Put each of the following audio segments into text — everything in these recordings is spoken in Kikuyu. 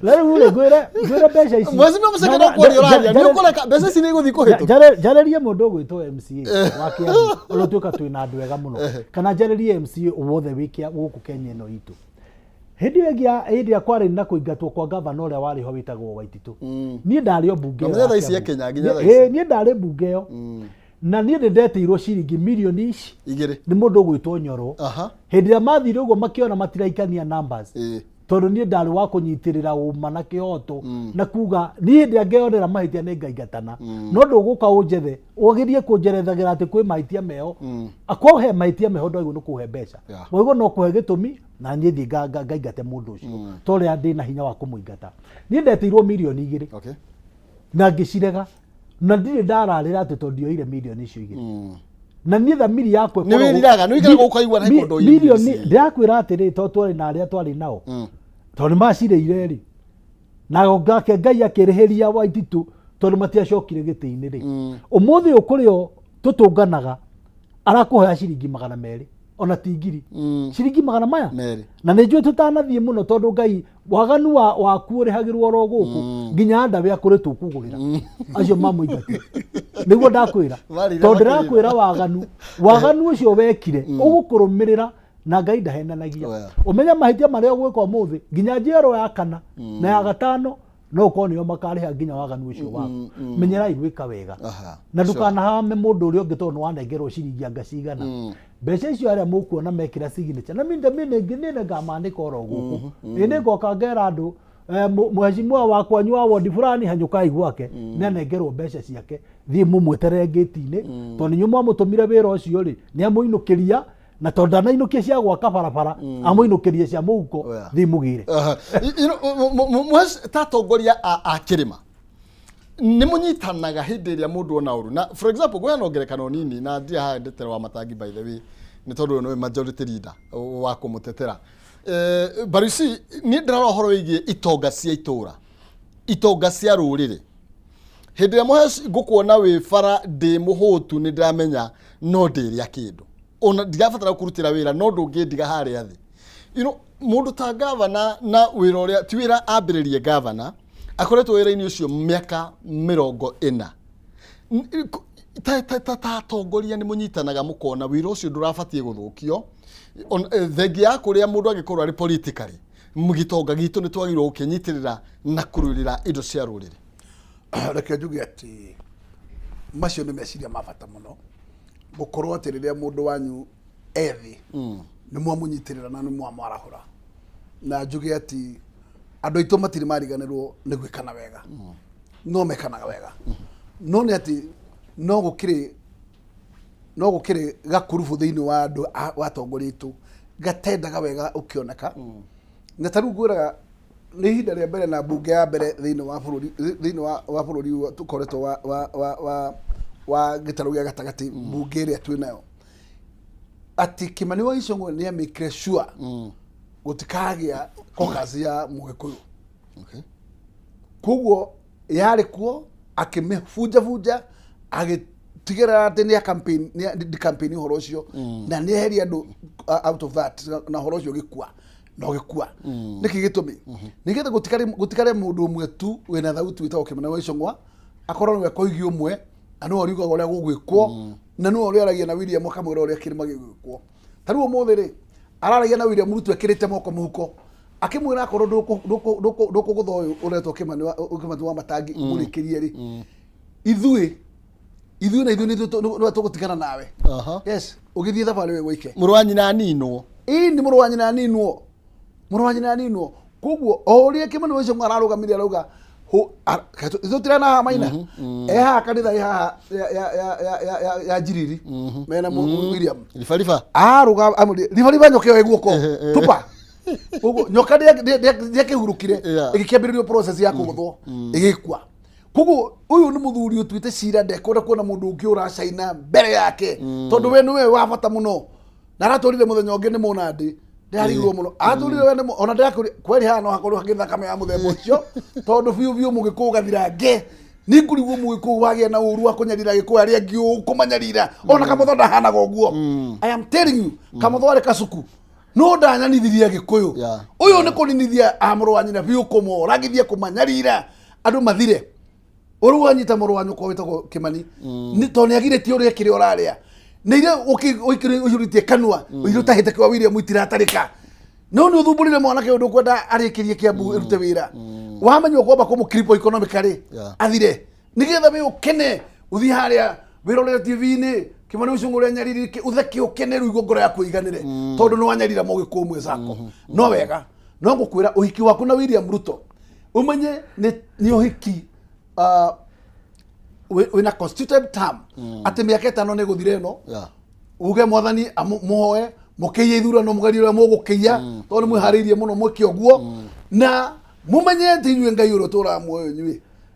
Na rĩu rĩ, ngwĩre mbeca ici. Mheshimiwa Mũceke, no kwaria ũraria, nĩ ũkũreka mbeca ici nĩ igũthiĩ kũhĩtũka? Njarĩrie mũndũ ũgwĩtwo MCA wa Kĩambu, ũrĩa ũtuĩka twĩna andũ ega mũno, kana njarĩrie MCA wothe wĩ gũkũ Kenya ĩno itũ. Hĩndĩ ĩyo ĩngĩ hĩndĩ ĩrĩa kwarĩ na kũingatwo kwa gavana ũrĩa warĩ ho wĩtagwo Waititũ, niĩ ndarĩ o mbunge ĩyo Ngamenya ya thaa ici Kiambu. e Kenya, nginya thaa ici. Niĩ ndarĩ mbunge ĩyo, na niĩ nĩ ndetĩirwo ciringi mirioni ici 2 nĩ mũndũ ũgwĩtwo Nyoro. Hĩndĩ ĩrĩa mathire ũguo makĩona matiraikania numbers, tondũ niĩ ndarĩ wa kũnyitĩrĩra ũma na kĩhoto na kuga niĩ hĩndĩ ĩrĩa ngeyonera mahĩtia nĩ ngaingatana, no ndũgũka ũnjethe ũgerie kũnjerethagĩra atĩ kwĩ mahĩtia meho. Akorwo he mahĩtia meho, ndwagĩrĩirwo nĩ kũhe mbeca. Waigua no kũhe gĩtũmi na niĩ thiĩ ngaingate mũndũ ũcio, ta ũrĩa ndĩna hinya wa kũmũingata. Niĩ ndetĩirwo mirioni 2 na ngĩcirega, na ndirĩ ndararĩra atĩ tondũ ndioire mirioni icio 2. Na niĩ thamiri yakwa Nĩ ĩkoragwo- wĩriraga, nĩ wĩikaraga ũkaigua na kũndũ oire mirioni mirioni. Ndĩrakwĩra atĩrĩ, tondũ twarĩ na arĩa twarĩ nao, tondũ nĩ macirĩire rĩ, na ngake Ngai akĩrĩhĩria Waititũ tondũ matiacokire gĩtĩ-inĩ rĩ. Ũmũthĩ ũyũ kũrĩ o tũtũnganaga, arakũhoya ciringi 200, ona ti ngiri, ciringi magana maya 2. Na nĩ njũĩ tũtanathiĩ mũno, tondũ Ngai waganu waku ũrĩhagĩrwo oro gũkũ, nginya ndawe akũrĩ tũkũgũrĩra acio mamũingatire. Nĩguo ndakwĩra. Marĩire Tondũ makĩrĩra. ndĩrakwĩra waganu ũcio wekire ũgũkũrũmĩrĩra, na Ngai ndahenanagia. Oh, yeah. Ũmenye mahĩtia marĩa ũgwĩka ũmũthĩ, nginya njiarwo ya kana na ya gatano no ũkorwo nĩo makarĩha nginya waganu ũcio waku. Menyerai gwĩka wega na ndũkanahame mũndũ ũrĩa ũngĩ tondũ nĩwanengerwo ciringi anga cigana. Mbeca icio arĩa mũkuona mekĩra signature na minde mine nĩ ngamanĩka oro gũkũ, ĩ nĩ ngoka ngera andũ, mheshimiwa wa kwanyu wa wodi fulani, hanyũkai gwake, nĩ anengerwo mbeca ciake, thiĩ mũmweterere ngĩti-inĩ, tondũ nĩ inyuĩ mwamũtũmire wĩra ũcio rĩ, nĩ amũinũkĩria, na tondũ ndanainũkia cia gwaka barabara, amũinũkĩrie cia mũhuko. Oh, yeah. Thiĩ mũgĩre. Aha. You know, ta atongoria a kĩrĩma nĩ mũnyitanaga hĩndĩ ĩrĩa mũndũ ona ũru, na for example ngũheana ngerekano nini, na ndirĩ haha ndetera wa Matangi, by the way, nĩ tondũ ũyũ nĩwe majority leader wa kũmũtetera. But you see, niĩ ndĩrarora ũhoro wĩgiĩ itonga cia itũra, itonga cia rũrĩrĩ. Hĩndĩ ĩrĩa mũhe ngũkuona wĩ bara ndĩ mũhũtu, nĩ ndĩramenya no ndĩrĩa kĩndũ, ona ndirabatara kũrutĩra wĩra, no ndũngĩndiga harĩa thĩ. Mũndũ ta gavana na wĩra ũrĩa ti wĩra ambĩrĩrie, gavana akoretwo wĩra-inĩ ũcio mĩaka 40. Ta atongoria nĩ mũnyitanaga mũkona wĩra ũcio ndũrabatiĩ gũthũkio? Thengia ya kũrĩa mũndũ angĩkorwo arĩ politically, gĩtonga gitũ nĩ twagĩrĩirwo gũkĩnyitĩrĩra na kũrũĩrĩra indo cia rũrĩrĩ. Reke njuge atĩ macio nĩ meciria ma bata mũno, gũkorwo atĩ rĩrĩa mũndũ wanyu ethĩ nĩ mwamũnyitĩrĩra na nĩ mwamwarahũra. Na njuge atĩ andũ aitũ matirĩ mariganĩrwo nĩ gwĩkana wega, no mekanaga wega, no nĩ atĩ no gũkĩrĩ gakurubu thĩinĩ wa andũ wa atongoria aitũ gatendaga wega ũkĩoneka. Na ta rĩu ngwĩraga, nĩ ihinda rĩa mbere na mbunge ya mbere thĩinĩ wa bũrũri, thĩinĩ wa bũrũri ũyũ tũkoretwo wa gĩtarũ gĩa gatagatĩ, mbunge ĩrĩa twĩ nayo, atĩ Kĩmani wa Ichung'wa nĩ amĩkire sure gũtikagĩa caucus ya Mũgĩkũyũ. Koguo yarĩ kuo, akĩmĩbunjabunja, agĩtigĩrĩra atĩ nĩ campaign, nĩ campaign ũhoro ũcio, na nĩ eheria andũ out of that, na ũhoro ũcio ũgĩkua na ũgĩkua. Nĩkĩ gĩtũmi? Nĩgetha gũtikare mũndũ ũmwe tu wĩna thauti wĩtagwo Kĩmani wa Ichung'wa, akorwo nĩwe koigi ũmwe na nĩwe ũriugaga ũrĩa gũgwĩkwo, na nĩwe ũrĩaragia na William akamwĩra ũrĩa kĩrĩma gĩgwĩkwo. Ta rĩu ũmũthĩ rĩ, araragia na William Ruto ekĩrĩte moko mũhuko, akĩmwĩra akorwo ndũkũgũtha ũyũ ũretwo Kĩmani wa Matangi mũrĩkĩrie rĩ, ithuĩ na ithuĩ nĩwe tũgũtigana nawe. Yes, ũgĩthiĩ thabarĩ wĩ gũike. Mũrũ wa nyina aninwo. Ĩĩ, nĩ mũrũ wa nyina aninwo, mũrũ wa nyina aninwo. Koguo o ũrĩa Kĩmani wa Ichung'wa ararũgamire arauga tũtirana haha maina e haha kanitha ĩ haha ya Njiriri mena William. Ribariba. Aruga amũrie ribariba nyoka ĩyo ĩ guoko tupa. Koguo nyoka ndĩakĩhurũkire, ĩgĩkĩambĩrĩrio process ya kũgũthwo, ĩgĩkua. Koguo ũyũ nĩ mũthuri ũtuĩte cira, ndekwenda kuona mũndũ ũngĩ ũracaina mbere yake, tondũ we nĩwe wa bata mũno. Na aratũrire mũthenya ũngĩ nĩ mũnandĩ, ndĩrarigirwo mũno atũrire we nĩ ona ndĩrakũria kweri haha no hakorwo hakĩrĩ thakame ya mũthemba ũcio, tondũ biũ biũ Mũgĩkũyũ gathirange nĩngũrigwo Mũgĩkũyũ wagĩa na ũru wa kũnyarira Gĩkũyũ arĩa angĩ, ũkũmanyarira ona Kamũtho ndahanaga ũguo. I am telling you, Kamũtho arĩ kacuku. No ndanyanithirie Gĩkũyũ. Ũyũ nĩ kũninithia a mũrũ wa nyina biũ, kũmoragithia, kũmanyarira, andũ mathire. Ũrĩa wanyita mũrũ wa nyũkwa wĩtagwo Kĩmani, nĩ tondũ nĩ agirĩtie ũrĩa kĩrĩa ũrarĩa nĩ iria ũiyũrĩtie kanua, iria ũtahĩte kwa William itiratarĩka. No nĩ ũthumbũrire mwanake ũyũ, ndũkwenda arĩkĩrie Kĩambu ĩrute wĩra. Wamenya ũkwamba kũmũ economically athire, nĩgetha we ũkene, ũthiĩ harĩa wĩrorere TV-inĩ Kĩmani ũcio ũrĩa nyariri, ũtheke, ũkene, rĩu ngoro yaku ĩiganĩre, tondũ nĩ wanyarira mũgĩkũyũ mwĩcako. No wega no ngũkwĩra, ũhiki waku na William Ruto, ũmenye nĩ ũhiki wĩna constituted term, atĩ mĩaka 5 nĩ gũthira ĩno. Uge mwathani mũhoe mũkĩiye ithurano, mũgerie ũrĩa mũgũkĩiya, tondũ nĩ mwĩharĩirie mũno mwĩke ũguo. Na mũmenye atĩ inyuĩ Ngai ũrĩa ũtũraga muoyo,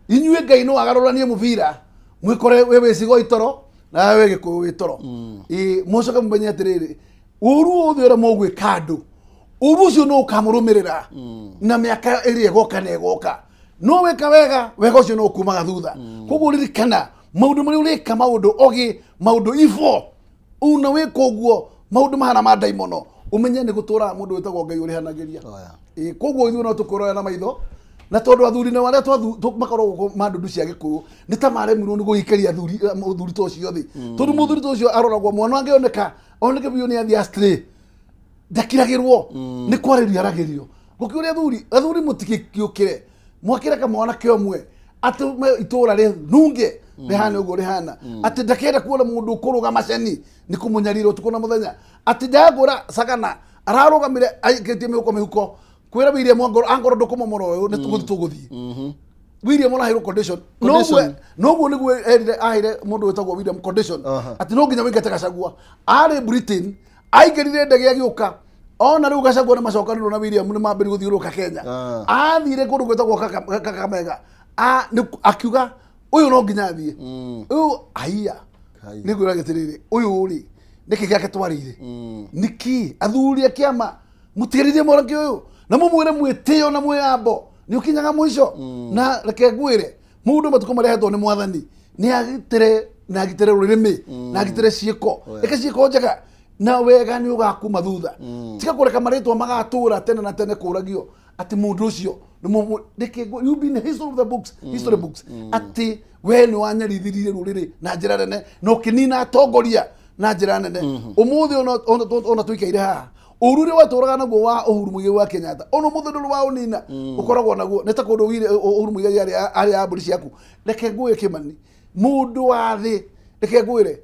inyuĩ Ngai no agarũranie mũbira, mwĩkore wĩ wĩcigo itoro na wĩ Gĩkũyũ wĩ toro. Ĩ mũcoke mũmenye atĩrĩrĩ, ũru wothe ũrĩa mũgwĩka andũ, ũru ũcio no ũkamũrũmĩrĩra na mĩaka ĩrĩa ĩgoka na ĩgoka. No wĩka wega, wega ũcio no ũkumaga thutha. Koguo ririkana maũndũ marĩa ũrĩka, maũndũ ogĩ, maũndũ ibo una wĩka ũguo, maũndũ mahana ma ndaimono, ũmenye nĩ gũtũraga mũndũ wĩtagwo Ngai ũrĩhanagĩria. Oh, yeah. Ĩ, koguo ithuĩ no tũkũroya na maitho, na tondũ athuri nao arĩa makoragwo gũkũ ma ndundu cia Gĩkũyũ nĩ ta maremirwo nĩ gũgĩikaria athuri, mũthuri ta ũcio thĩ, tondũ mũthuri ta ũcio aroragwo mwana angĩoneka oneke biũ nĩ athiĩ astray, ndakiragĩrwo, nĩ kwarĩrio aragĩrio. Gũkĩũria athuri, athuri mũtigĩkĩũkĩre mwakĩreka mwanake ũmwe atũme itũra rĩ nunge rĩhane ũguo rĩhana, atĩ ndakenda kuona mũndũ ũkũrũgama ceni nĩ kũmũnyarira ũtukũ na mũthenya, atĩ ndagũra cagana ararũgamire aikĩtie mĩhuko mĩhuko kwĩra William angoro angoro ndũkũmomora ũyũ nĩ tũgũthiĩ tũgũthiĩ. William araheirwo condition. Condition. Noguo nĩguo erire, aheire mũndũ wĩtagwo William condition atĩ no nginya wĩingate Gachagua. Arĩ Britain aingĩrire ndege agĩũka, ona rĩu Gachagua nĩ macokanĩrwo na William, nĩ mambĩrĩria gũthiũrũrũka Kenya. Athire kũndũ gwĩtagwo Kakamega. Akiuga ũyũ no nginya athiĩ, ũyũ aiya. Haiya. Nĩ ngwĩra gĩtĩrĩrĩ, ũyũ rĩ nĩkĩ gĩake twarĩire nĩkĩ? Athuri a kĩama, mũtigarĩrie mwanake ũyũ na mũmwĩre mwĩtĩo na mwĩyambo nĩ ũkinyaga mũico. Na reke ngwĩre, mũndũ matukũ marĩa ahetwo nĩ mwathani nĩ agitĩre, na agitĩre rũrĩmĩ, na agitĩre ciĩko. Ĩka ciĩko njega na wega nĩ ũgakuma thutha. Tiga kũreka marĩtwa magatũra tene na tene kũragio atĩ mũndũ ũcio nĩ reke you be in the history of the books, history books, atĩ we nĩ wanyarithirie rũrĩrĩ na njĩra nene na ũkĩnina atongoria na njĩra nene. Ũmũthĩ ona tũikaire haha, ũru ũrĩa watũraga naguo wa Uhuru Muigai wa Kenyatta, ona ũmũthĩ ndũrĩ wa ũnina, ũkoragwo naguo nĩ ta kũndũ Uhuru Muigai arĩ ya mbũri ciaku. Reke ngwĩre Kĩmani, mũndũ wa thĩ, reke ngwĩre,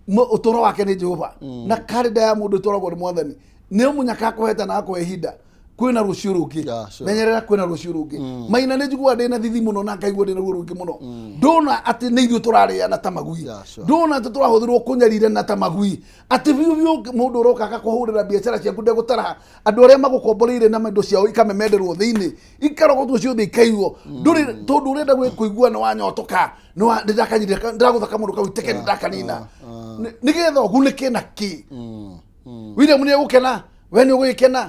ũtũũro wake nĩ Jehova, na karenda ya mũndũ ĩtwaragwo nĩ mwathani. Nĩ mũnyaka akũhete na akũhe ihinda, kwĩna rũciũ rũngĩ. Menyerera, kwĩna rũciũ rũngĩ. Maina nĩ njiguaga ndĩna thithi mũno na ngaigua ndĩna ruo rũingĩ mũno ndona atĩ nĩ ithuĩ tũrarĩana ta magui, ndona atĩ tũrahũthĩrwo kũnyarirana ta magui, atĩ biũ biũ mũndũ ũroka agakũhũrĩra biacara ciaku, ndegũtara andũ arĩa magũkomboreire na indo ciao ikamemenderwo thĩinĩ, ikarogotwo ciothe, ikaiywo, ndũrĩ tondũ ũrenda kũigua nĩ wanyotoka, nĩ ndagũtha kamũndũ kau iteke, nĩ ndakanina nĩgetha ũgunĩke na kĩ? William nĩ egũkena, we nĩ ũgũgĩkena,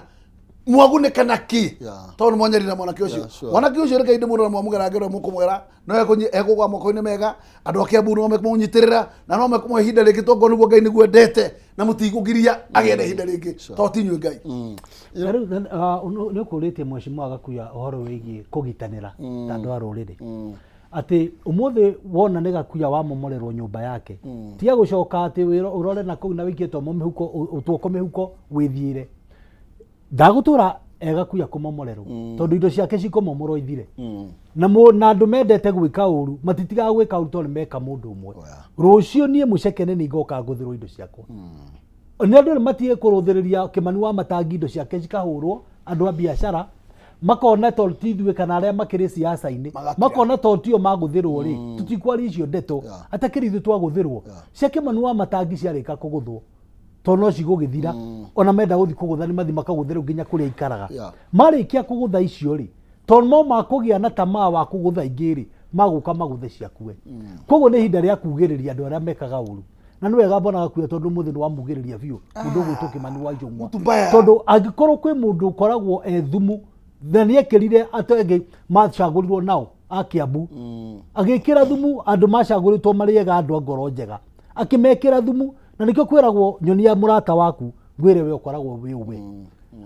mwagunĩka na kĩ? Tondũ nĩ mwanyarira mwanake ũcio. Mwanake ũcio reke indĩ mũno na mwamũgera ngero mũkũmwĩra no ekũgwa moko-inĩ mega. Andũ a Kiambu no mekũmũnyitĩrĩra na no mekũmũhe ihinda rĩngĩ, tondũ nĩguo Ngai nĩguo endete, na mũtikũgiria agĩe na ihinda rĩngĩ, tondũ ti inyuĩ Ngai. Na rĩu nĩ ũkũrĩtie mheshimiwa Gakuya ũhoro wĩgiĩ kũgitanĩra ta andũ a rũrĩrĩ, atĩ ũmũthĩ wona nĩ Gakuya wamomorerwo nyũmba yake, tiga gũcoka atĩ ũrore na kũu na wĩikie tomo mĩhuko, ũtuoko mĩhuko wĩthiĩre. Ndagũtũra egakuya kũmomorerwo, tondũ indo ciake cikũmomorwo ithire. Na andũ mendete gwĩka ũru matitigaga gwĩka ũru tondũ nĩ meka mũndũ ũmwe. Rũciũ niĩ mũcekene nĩ ngoka ngũthĩrwo indo ciakwa. Nĩ andũ nĩ matige kũrũthĩrĩria Kĩmani wa Matangi, indo ciake cikahũrwo, andũ a biacara makona tondũ ti ithuĩ kana arĩa makĩrĩ siasa-inĩ. Magakira. Makona tondũ tio magũthĩrwo rĩ, tũtikwaria icio ndeto. Atakĩrĩ ithuĩ twagũthĩrwo cia Kĩmani wa Matangi ciarĩka kũgũthwo, tondũ no cigũgĩthira. Ona menda gũthiĩ kũgũtha nĩ mathiĩ makagũthe rĩu nginya kũrĩa ikaraga. Marĩkia kũgũtha icio rĩ, tondũ no makũgĩa na tamaa wa kũgũtha ingĩ rĩ, magũka magũthe ciakue. Koguo nĩ ihinda rĩa kugĩrĩria andũ arĩa mekaga ũru, na nĩ wega mbona Gakuya, tondũ mũthĩ nĩ wamugĩrĩria biũ mũndũ ũgwĩtwo Kĩmani wa Njũng'wa. Mtu mbaya. Tondũ angĩkorwo kwĩ mũndũ ũkoragwo e thumu na nĩ ekĩrire atĩ angĩ macagũrirwo nao a Kiambu, agĩkĩra thumu andũ macagũrĩtwo marĩ ega, andũ a ngoro njega, akĩmekĩra thumu. Na nĩkĩo kwĩragwo nyoni ya mũrata waku ngwĩre we ũkoragwo wĩ ũwe.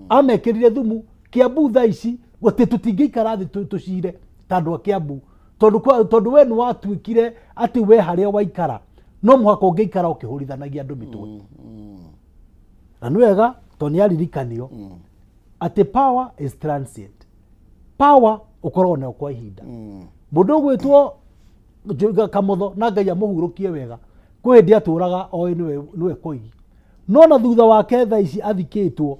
Amekĩrire thumu Kiambu. Thaa ici gũtĩ tũtingĩikara thĩ tũcire ta andũ a Kiambu, tondũ tondũ we nĩ watuĩkire atĩ we harĩa waikara no mũhaka ũngĩikara ũkĩhũrithanagia andũ mĩtwe. Na nĩ wega tondũ nĩ aririkanio atĩ power is transient. Power ũkoragwo nayo kwa ihinda. Mũndũ ũgwĩtwo Kamotho, na Ngai amũhurũkie wega, kwĩ hĩndĩ atũraga oĩ nĩwe koigi, no na thutha wake thaa ici athikĩtwo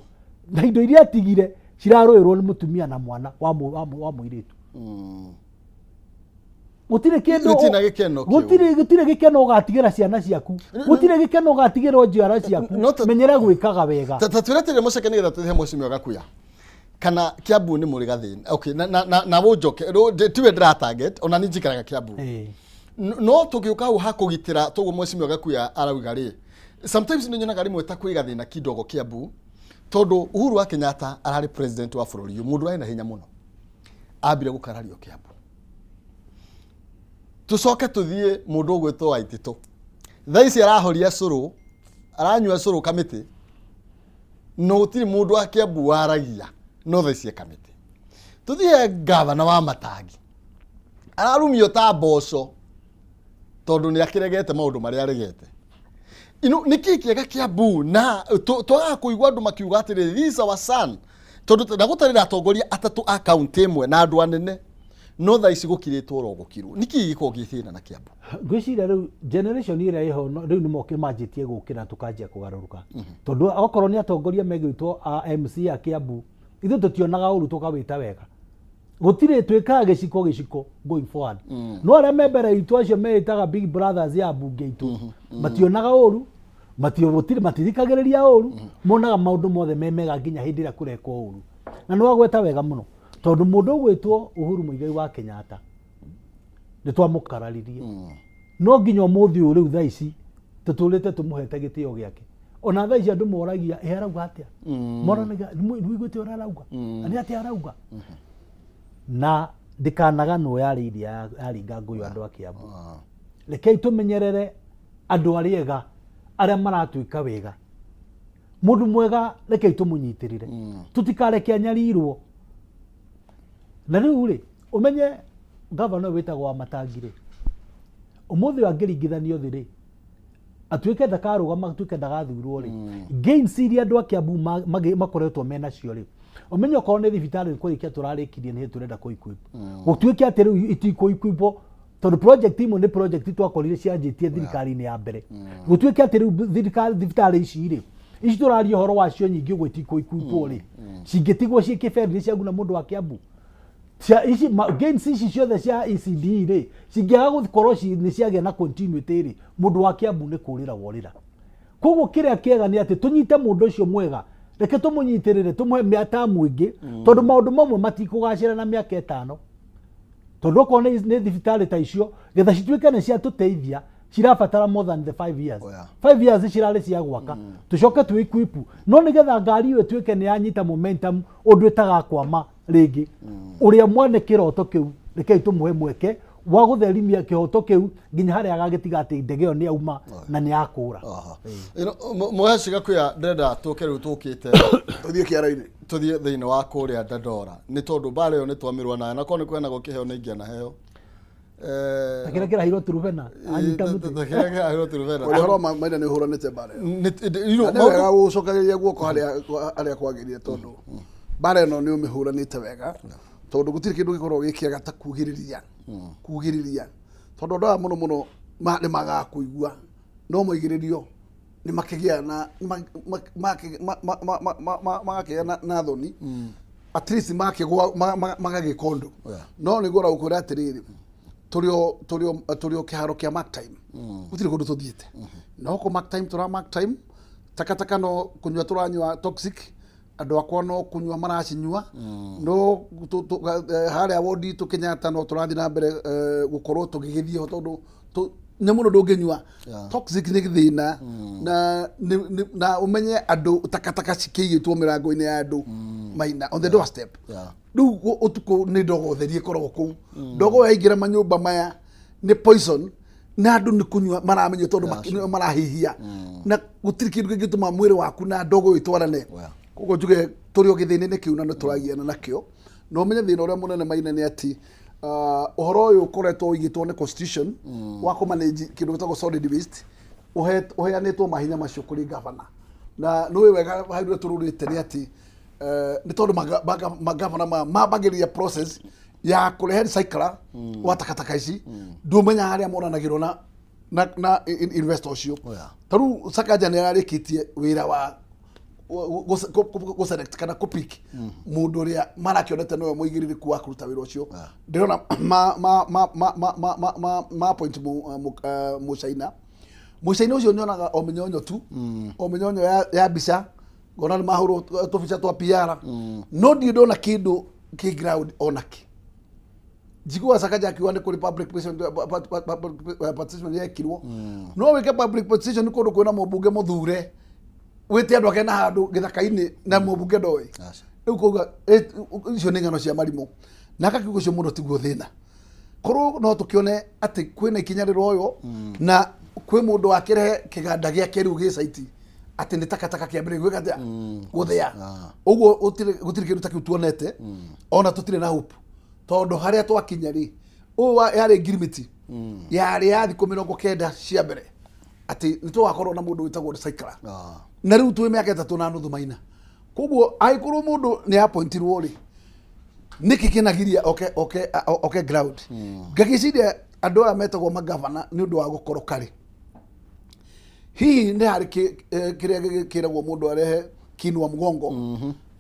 na indo iria atigire cirarũĩrwo nĩ mũtumia na mwana wa mũirĩtu. Gũtirĩ kĩndũ. Gũtirĩ na gĩkeno kĩu. Gũtirĩ gĩkeno ũgatigĩra ciana ciaku, gũtirĩ gĩkeno ũgatigĩra njiara ciaku. No Menyera gwĩkaga wega. Ta twĩre atĩrĩ, mũceke, nĩgetha tũhe mheshimiwa Gakuya kana Kiambu nĩ mũrĩ gathĩna. Okay, na ũnjoke tiwe ndĩra target, ona niĩ njikaraga Kiambu. No tũgĩũka hau ha kũgitĩra toguo mheshimiwa Gakuya arauga rĩ, sometimes nĩ nyonaga rĩmwe ta kwĩ gathĩna kidogo Kiambu, tondũ Uhuru wa Kenyatta ararĩ president wa bũrũri ũyũ, mũndũ arĩ na hinya mũno, ambire gũkarario Kiambu. Tũcoke tũthiĩ mũndũ ũgwĩtwo Waititũ, thaa ici arahoria cũrũ, aranyua cũrũ kamĩtĩ, no gũtirĩ mũndũ wa Kiambu waragia, no thaa ici e kamĩtĩ. Tũthiĩ gavana wa Matangi, ararumio ta mboco tondũ nĩ akĩregete maũndũ marĩa aregete. Ino nĩ kĩĩ kĩega Kiambu na twagaga kũigua andũ makiuga atĩrĩ, "This is our son," tondũ na gũtarĩ atongoria atatũ a kaunti ĩmwe na andũ anene, no thaa ici gũkirĩtwo oro gũkirwo. Nĩ kĩĩ gĩkoragwo gĩ thĩna na Kiambu? Ngwĩciria rĩu generation ĩrĩa ĩho rĩu nĩ moke manjĩtie gũkĩra, tũkanjia kũgarũrũka, tondũ okorwo nĩ atongoria megwĩtwo a MC a Kiambu, ithuĩ tũtionaga ũru, tũkawĩta wega. Gũtirĩ twĩkaga gĩciko gĩciko going forward. No arĩa me mbere itũ, acio meĩtaga big brothers ya mbunge itũ, mationaga ũru, gũtirĩ matithikagĩrĩria ũru, monaga maũndũ mothe me mega nginya hĩndĩ ĩrĩa kũrekwo ũru. Na nĩ wagweta wega mũno, tondũ mũndũ ũgwĩtwo Uhuru Muigai wa Kenyatta nĩ twamũkararirie, no nginya ũmũthĩ ũyũ rĩu thaa ici tũtũrĩte tũmũhete gĩtĩo gĩake. Ona thaa ici andũ moragia, "Ĩ arauga atĩa?" Moranagia, "Nĩ ũiguĩte ũrĩa arauga? Na nĩ atĩa arauga?" Na ndĩkanaganwo yarĩ iria yaringa ngũyũ. Andũ a Kiambu, rekei tũmenyerere andũ arĩa ega, arĩa maratuĩka wega. Mũndũ mwega rekei tũmũnyitĩrĩre, tũtikareke anyarirwo. Na rĩu rĩ, ũmenye gavana ũyũ wĩtagwo wa Matangi rĩ, ũmũthĩ ũyũ angĩringithanio thĩ rĩ, atuĩke ndakarũgama, atuĩke ndagathurwo rĩ, gains iria andũ a Kiambu makoretwo menacio rĩ, ũmenye okorwo nĩ thibitarĩ nĩ kũrĩkia tũrarĩkirie, nĩ hĩndĩ tũrenda kũ equip, gũtuĩke atĩ rĩu itikũ equipwo, tondũ project imwe nĩ project twakorire cianjĩtie thirikari-inĩ ya mbere. Gũtuĩke atĩ rĩu thirikari, thibitarĩ ici rĩ, ici tũraria ũhoro wacio nyingĩ ũguo itikũ equipwo rĩ, cingĩtigwo ciĩ kĩberi nĩ ciaguna mũndũ wa Kiambu? Cia ici gains ici ciothe cia ECD rĩ, cingĩaga gũkorwo nĩ ciagĩa na continuity rĩ, mũndũ wa Kiambu nĩ kũrĩra worĩra. Koguo kĩrĩa kĩega nĩ atĩ tũnyite mũndũ ũcio mwega, reke tũmũnyitĩrĩre, tũmũhe mĩatamu ĩngĩ, tondũ maũndũ mamwe matikũgacĩra na mĩaka 5, tondũ okorwo nĩ thibitarĩ ta icio, getha cituĩke nĩ ciatũteithia, cirabatara more than the 5 years. 5 years cirarĩ cia gwaka, tũcoke twĩ equip, no nĩgetha ngari ĩyo ĩtuĩke nĩ yanyita momentum ũndũ ĩtagakwama rĩngĩ. Ũrĩa mwene kĩroto kĩu, rekei tũmũhe mweke wa gũtherimia kĩhoto kĩu nginya harĩa agagĩtiga atĩ ndege ĩyo nĩ yauma na nĩ yakũra. Mũheci Gakuya, ndĩrenda tũke rĩu tũkĩte tũthiĩ kĩara-inĩ. Tũthiĩ thĩinĩ wa kũrĩa Dandora, nĩ tondũ mbara ĩyo nĩ twamĩrũa nayo, na korwo nĩ kũheanagwo kĩheo nĩ ingĩanaheo. Ta kĩrĩa kĩraheirwo Turubena anyita mũtĩ. Ta kĩrĩa kĩraheirwo Turubena. Ũrĩa ũhoro wa maina nĩ ũhũranĩte mbara ĩyo. Na nĩ wega gũcokereria guoko harĩa kwagĩrĩire, tondũ mbara ĩno nĩ ũmĩhũranĩte wega, tondũ gũtirĩ kĩndũ gĩkoragwo gĩ kĩega ta kugĩrĩria, tondũ andũ aya mũno mũno nĩ magaga kũigua, no maigĩrĩrio nĩ makĩgĩa na magakĩgĩa na thoni, at least makĩgwa magagĩka ũndũ. No nĩguo ũragũkwĩra atĩrĩrĩ, tũrĩ o kĩharo kĩa mark time, gũtirĩ kũndũ tũthiĩte. No kũ mark time, tũra mark time takataka, no kũnyua tũranyua toxic, andũ akwa no kũnyua maracinyua. No harĩa wondi itũ Kenyatta no tũrathiĩ na mbere gũkorwo tũgĩgĩthiĩ ho, tondũ nyamũ ĩno ndũngĩnyua toxic nĩ thĩna. Na ũmenye andũ takataka cikĩigĩtwo mĩrango-inĩ ya andũ maina on the doorstep. Rĩu ũtukũ nĩ ndogo theri ĩkoragwo kũu. Ndogo yaingĩra manyũmba maya nĩ poison, na andũ nĩ kũnyua maramenya, tondũ nĩo marahihia, na gũtirĩ kĩndũ kĩngĩtũma mwĩrĩ waku na ndogo ĩyo itwarane. Koguo njuge tũrĩ o gĩthĩna-inĩ kĩu na nĩ tũragiana nakĩo. Na ũmenye thĩna ũrĩa mũnene Maina nĩ atĩ ũhoro ũyũ ũkoretwo ũigĩtwo nĩ constitution wa kũ manage kĩndũ gĩtagwo solid waste ũheanĩtwo mahinya macio kũrĩ gavana. Na nĩ ũĩ wega harĩa tũrũrĩte nĩ atĩ nĩ tondũ magavana maya mambagĩrĩria process ya kũrehe recycler wa takataka ici, ndũmenya harĩa monanagĩrwo na investor ũcio. Oh, yeah. Ta rĩu Sakaja nĩ ararĩkĩtie wĩra wa gũ select kana kũ pick mũndũ ũrĩa marakĩonete nĩwe mũigĩrĩrĩku wa kũruta wĩra ũcio. Ndĩrona ma appoint mũcaina. Mũcaina ũcio nyonaga o mĩnyonyo tu, o mĩnyonyo ya mbica, ngona nĩ mahũrwo tũbica twa PR, no ndirĩ ndona kĩndũ kĩ ground onakĩ. Njiguaga Sakaja akiuga nĩ kũrĩ public participation yekirwo. No wĩke public participation kũndũ kwĩna mũmbunge mũthure, wĩte andũ ake na handũ gĩthaka-inĩ na mũmbunge ndoĩ? Aca. Rĩu kuga icio nĩ ng'ano cia marimũ. Na akakiuga ũcio mũno tiguo thĩna. Korwo no tũkĩone atĩ kwĩna ikinya rĩroywo na kwĩ mũndũ wakĩrehe kĩganda gĩake rĩu gĩ site atĩ nĩ takataka kĩambĩrĩria gwĩka atĩa, gũthĩa. Ũguo gũtirĩ kĩndũ ta kĩu tuonete, ona tũtirĩ na hope, tondũ harĩa twakinya rĩ, ũyũ yarĩ ngirimiti yarĩ ya thikũ 90 cia mbere atĩ nĩ tũgakorwo na mũndũ wĩtagwo recycler. Na rĩu twĩ mĩaka 3.5, Maina. Koguo angĩkorwo mũndũ nĩ appointirwo rĩ, nĩkĩ kĩnagiria oke ground? Ngagĩciria andũ aya metagwo magavana nĩ ũndũ wa gũkoroka rĩ, hihi nĩ harĩ kĩrĩa kĩragwo mũndũ arehe kinua mgongo,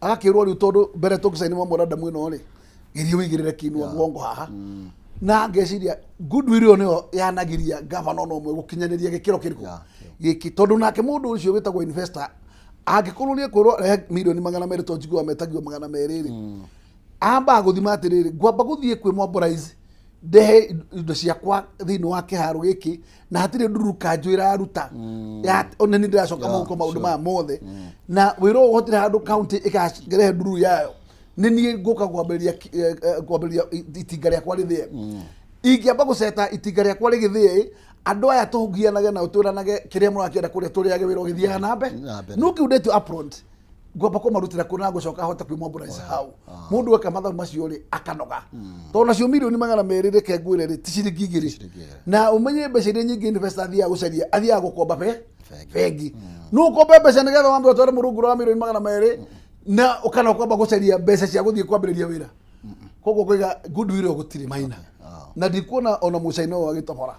agakĩrwo rĩu tondũ mbere tũgĩcaini memorandum ĩno rĩ, geria ũigĩrĩre kinua mgongo haha. Na ngeciria goodwill ĩyo nĩyo yanagiria gavana ona ũmwe gũkinyanĩria gĩkĩro kĩrĩkũ gĩkĩ, tondũ nake mũndũ ũcio wĩtagwo investor angĩkorwo nĩ ekwĩrwo rehe mirioni 200, tondũ njiguaga metagio 200 rĩ, ambaga gũthima atĩrĩrĩ, ngwamba gũthiĩ kwĩ mobilize ndehe indo ciakwa thĩinĩ wa kĩharo gĩkĩ na hatirĩ nduru kanjũ ĩraruta ya ona nĩ ndĩracoka mũhuko maũndũ maya mothe na wĩra ũyũ gũtirĩ handũ county ĩkarehe nduru yayo, nĩ niĩ ngũka kwambĩrĩria itinga rĩakwa rĩthĩe. Ingĩamba gũceta itinga rĩakwa rĩgĩthĩe, andũ aya tũgianage nao, twĩranage kĩrĩa mũrakĩenda kũrĩa, tũrĩage wĩra ũgĩthiaga na mbe. Na mbere. No kĩu ndetio upfront, ngwamba kũmarutĩra kũ na ngũcoka hote kwĩmobilize hau. Mũndũ eka mathabu macio rĩ, akanoga, tondũ nacio mirioni 200, reke ngwĩre rĩ, ti ciringi 2. Ciringi 2. Na ũmenye mbeca iria nyingĩ investor athiaga gũcaria, athiaga gũkomba Bengi. Bengi. No ũkombe mbeca nĩgetha wambe ũtware mũrunguro wa mirioni 200 na ũkana ũkwamba gũcaria mbeca cia gũthiĩ kwambĩrĩria wĩra? Koguo ngũiga goodwill ĩyo gũtirĩ, Maina. Na ndikuona ona mũcaina ũyũ agĩtobora,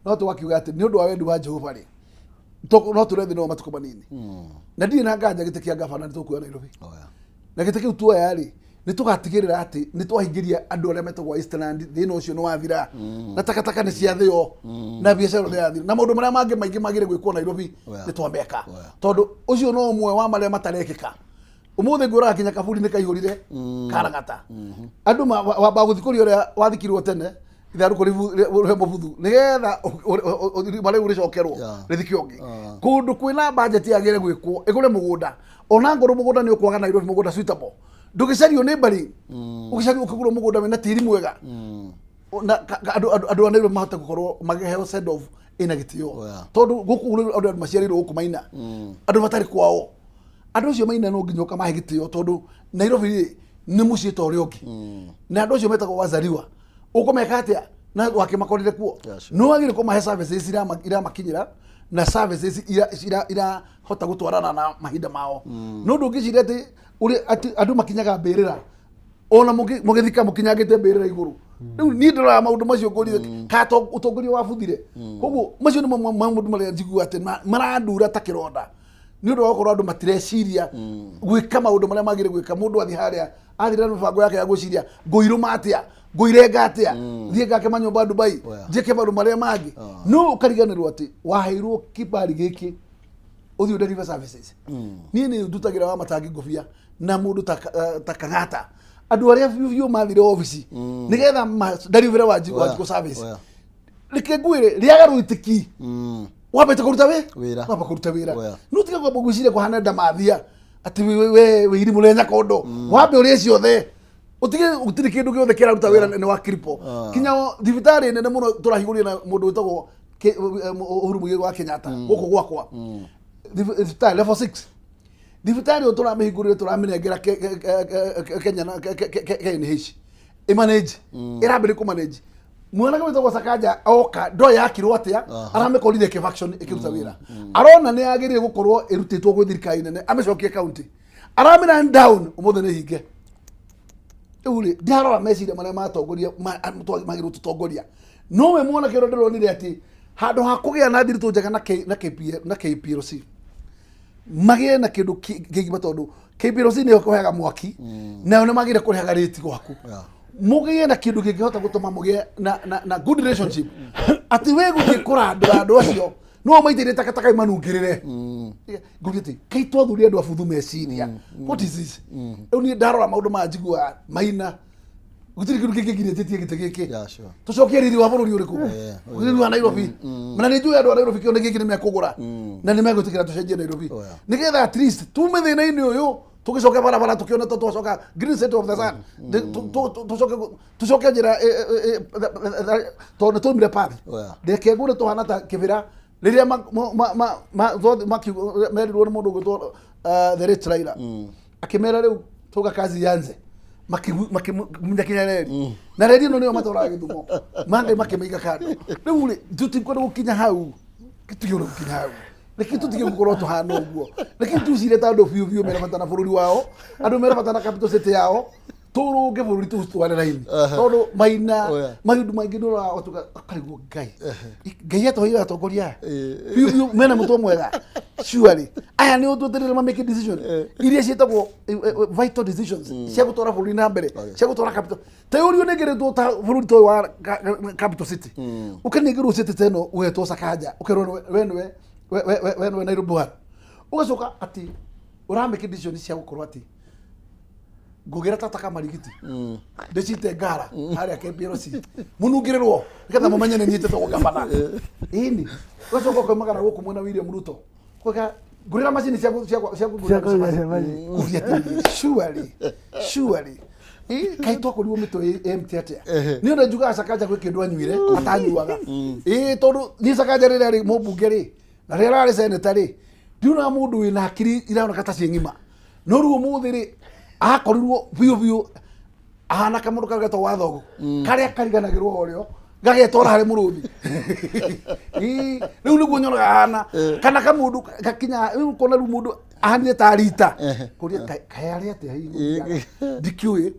no tũgakiuga atĩ nĩ ũndũ wa wendi wa Jehova rĩ, no tũre thĩna wa matukũ manini, na ndirĩ na nganja gĩtĩ kĩa gavana nĩ tũkuoya Nairobi. Oh, yeah. Na gĩtĩ kĩu tuoya rĩ, nĩ tũgatigĩrĩra atĩ nĩ twahingĩria andũ arĩa metagwo Eastland thĩna ũcio nĩ wathira, na takataka nĩ ciathĩo, na biacara nĩ yathira, na maũndũ marĩa mangĩ maingĩ magĩrĩ gwĩkwo Nairobi. Oh, yeah. Nĩ twameka. Oh, yeah. Tondũ ũcio no ũmwe wa marĩa matarekĩka. Ũmũthĩ ngwĩraga kinya kaburi nĩ kaihũrire karagata, andũ wambaga gũthikũria ũrĩa wathikirwo tene, ithandũkũ rĩ mũbuthu, nĩgetha irima rĩu rĩcokerwo rĩthike ũngĩ. Kũndũ kwĩna budget yagĩrĩire gwĩkwo ĩgũre mũgũnda, ona ngorwo mũgũnda nĩ ũkwaga Nairobi, mũgũnda suitable ndũgĩcario nĩ mbarĩ, ũgĩcario ũkĩgũrwo mũgũnda wĩna tĩri mwega, na andũ a Nairobi mahote gũkorwo makĩheo send off ĩna gĩtĩo. Oh, yeah. Tondũ gũkũ rĩu andũ maciarĩirwo gũkũ, Maina, andũ matarĩ kwao. Andũ acio, Maina, no nginya ũkamahe gĩtĩo, tondũ Nairobi rĩ nĩ mũciĩ ta ũrĩa ũngĩ, na andũ acio metagwo wazaliwa ũkũmeka atĩa na wakĩmakorire kuo? Yeah, sure. No wagĩrĩire kũmahe services iramakinyĩra na services irahota gũtwarana na mahinda mao. No ndũngĩciria atĩ ũrĩa atĩ andũ makinyaga mbĩrĩra, ona mũgĩthika mũkinyangĩte mbĩrĩra igũrũ. Rĩu niĩ ndĩroraga maũndũ macio ngũria ka to ũtongoria wabuthire. Koguo macio nĩ mamwe ma maũndũ marĩa njiguaga atĩ marandura ta kĩronda, nĩ ũndũ wa gũkorwo andũ matireciria gwĩka maũndũ marĩa magĩrĩire gwĩka. Mũndũ athiĩ harĩa athire na mĩbango yake ya gwĩciria ngũirũma atĩa, ngũirenga atĩa, thiĩ ngake manyũmba Dubai, Oh, yeah. njĩke maũndũ marĩa mangĩ, no ũkariganĩrwo atĩ waheirwo kibali gĩkĩ ũthiĩ ũdeliver services. Niĩ nĩ ndutagĩra wa matangi ngũbia na mũndũ ta Kang'ata, andũ arĩa biũ biũ mathire obici nĩgetha deliver Wanjikũ service. Oh, yeah. Reke ngwĩre, rĩaga rwĩtĩki wambĩte kũruta wĩ Wĩra. wamba kũruta wĩra. Oh, yeah. No tiga kwamba gwĩciria kũhana ndamathia atĩ we wĩ irimũ rĩa nyakondo, wambe ũrĩe ciothe, ũtige gũtirĩ kĩndũ gĩothe kĩraruta wĩra nĩ wa kripo. Kinya thibitarĩ nene mũno tũrahingũrire na mũndũ wĩtagwo Uhuru Muigai wa Kenyatta gũkũ gwakwa, thibitarĩ level 6. Thibitarĩ ĩyo tũramĩhingũrire, tũramĩnengera Kenya na KNH ĩmanage, ĩrambĩrĩria kũmanage. Mwanake wĩtagwo Sakaja oka ndoĩ yakirwo atĩa, aramĩkorire ĩkĩ function, ĩkĩruta wĩra. Arona nĩ yagĩrĩire gũkorwo ĩrutĩtwo gwĩ thirikari nene amĩcokie county, aramĩ run down, ũmũthĩ nĩ hinge. Rĩu rĩ, ndarora meciria marĩa matongoria magĩrĩirwo tũtongoria, nowe mwanake ũrĩa ndĩronire atĩ handũ ha kũgĩa na thiritũ njega na K- na KPL na KPLC, magĩe na kĩndũ kĩgima, tondũ KPLC nĩyo kũheaga mwaki, nayo nĩ magĩrĩire kũrehaga rĩti gwaku. Mũgĩe na kĩndũ kĩngĩhota gũtũma mũgĩe na good relationship, atĩ we gũthiĩ kũrandũra andũ acio no maitĩrĩre takataka imanungĩrĩre. Ngũria atĩ kai twathurire andũ abuthu meciria? What is this? Rĩu niĩ ndarora maũndũ maya njiguaga maina gũtirĩ kĩndũ kĩngĩ nginyĩtĩtie gĩtĩ gĩkĩ. Tũcokie riri wa bũrũri ũrĩkũ? Riri wa Nairobi. Na nĩ njũĩ andũ a Nairobi kĩone gĩkĩ nĩ mekũgũra na nĩ megwĩtĩkĩra tũcenjie Nairobi, nĩgetha at least tume thĩna-inĩ ũyũ, tũgĩcoke barabara tũkĩone ta twacoka green set of the sun. Tũcoke njĩra tondũ nĩ twaumire path. Reke ngũre tũhana ta kĩbĩra rĩrĩa merirwo nĩ mũndũ ũgwĩtwo the late Raila, akĩmera rĩu tuga kazi yanze, makĩmunya kinya reri na reri ĩno nĩyo matwaraga Gĩthumo mangĩ makĩmĩiga kando. Rĩu rĩ, tũtikwenda gũkinya hau, tũtikwenda gũkinya hau. Reke tũtige gũkorwo tũhana ũguo. Reke tucire ta andũ biũ biũ mena bata na bũrũri wao, andũ mena bata na capital city yao, tũrũnge bũrũri tũtware raini, tondũ maina maũndũ maingĩ nĩ ũratuka akarigwo Ngai, Ngai atũheire atongoria aya biũ biũ mena mũtwe mwega? Surely aya nĩ ũtwĩtĩrĩre ma make decision iria ciĩtagwo vital decisions cia gũtwara bũrũri na mbere, cia gũtwara capital. Ta ũrio nĩngeretwo ta bũrũri ta ũyũ wa capital city, ũkanengerwo city ta ĩno, ũgetwo Sakaja, ũkerwo we nĩwe we nĩwe Nairobi one, ũgacoka atĩ ũramake decision cia gũkorwo atĩ ngũgĩra tata marigiti ndĩcite ngara harĩa KPLC mũnungĩrĩrwo nĩgetha mũmenye nĩ niĩ njĩtagwo gavana. Ĩni ũgacoka ũkaumagara gũkũ mwena William Ruto kuga ngũrĩra macini cia kũgũra Cia kũgũra mĩcamanio. Kũria atĩrĩrĩ, surely surely, kaĩ twakorirwo mĩtwe empty atĩa? Nĩ ũndũ njugaga Sakaja gwĩ kĩndũ anyuire atanyuaga, ĩ tondũ niĩ Sakaja rĩrĩa arĩ mũmbunge rĩ na rĩrĩa ararĩ seneta rĩ, ndionaga mũndũ wĩna hakiri iraoneka ta ciĩ ng'ima, no rĩu ũmũthĩ rĩ, akorirwo biũ biũ ahana kamũndũ karĩa getagwo wathogo karĩa kariganagĩrwo o rĩo gagetwara harĩ mũrũthi. Ĩ, rĩu nĩguo nyonaga ahana kana kamũndũ gakinya rĩu kona rĩu mũndũ ahanire ta rita kũria kaĩ arĩ atĩa hihi ndikĩũĩ.